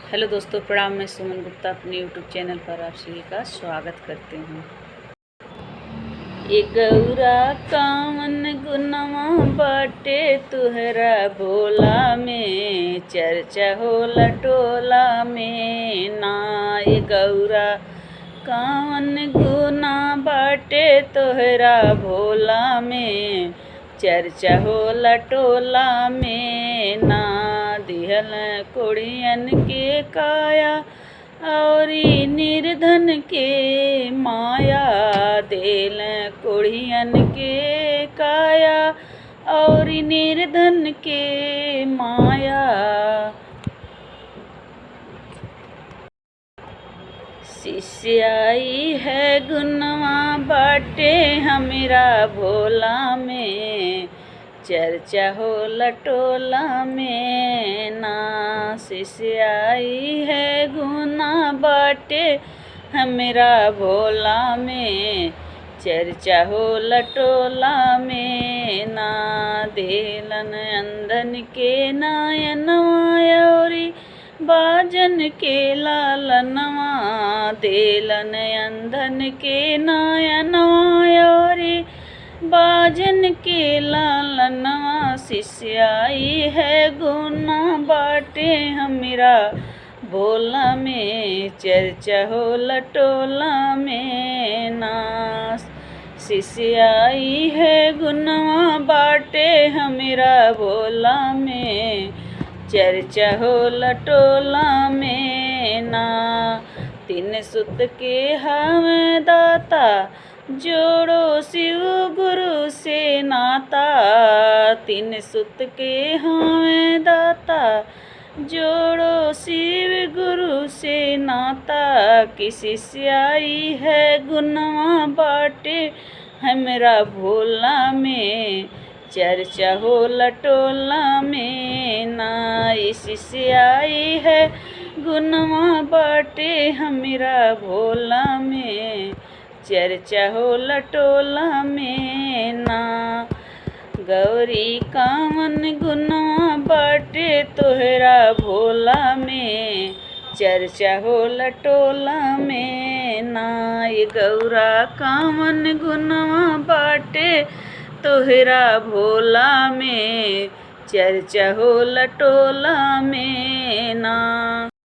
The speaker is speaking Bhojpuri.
हेलो दोस्तों, प्रणाम। मैं सुमन गुप्ता अपने यूट्यूब चैनल पर आप सभी का स्वागत करती हूँ। ए गौरा कावन गुनवा बाटे तुहरा भोला में, चर्चा होला टोला में ना। ए गौरा कावन गुना बाटे तोहरा भोला में, चर्चा होला टोला में ना। दिहल कोड़ियन के काया औरी निर्धन के माया, देल कोड़ियन के काया औरी निर्धन के माया। शिष्याई है गुनवा बाटे हमरा भोला में, चर्चा होला टोला में ना। शिष्याई है गुना बाटे हमरा भोला में, चर्चा होला टोला में ना। देलन अंधन के नयनवा औरी बाजन के लालनवा, देलन अंधन के नयनवा औरी बाजन के लालनवा। शिष्याई है गुना बाटे हमरा भोला में, चर्चा होला टोला में ना। शिष्याई है गुनवा बाटे हमरा भोला में, चर्चा होला टोला में ना। तीन सुत के हमें दाता, जोड़ो शिव गुरु से नाता। तीन सुत के हमें दाता, जोड़ो शिव गुरु से नाता। कि शिष्याई है गुनवा बाटे हमरा भोला में, चर्चा होला टोला में ना। शिष्याई है गुनवा बाटे हमरा भोला में, चर्चा होला टोला में ना। गौरी कावन गुनवा बाटे तोहरा भोला में, चर्चा होला टोला में ना। ये गौरा कावन गुनवा बाटे तोहरा भोला में, चर्चा होला टोला में ना।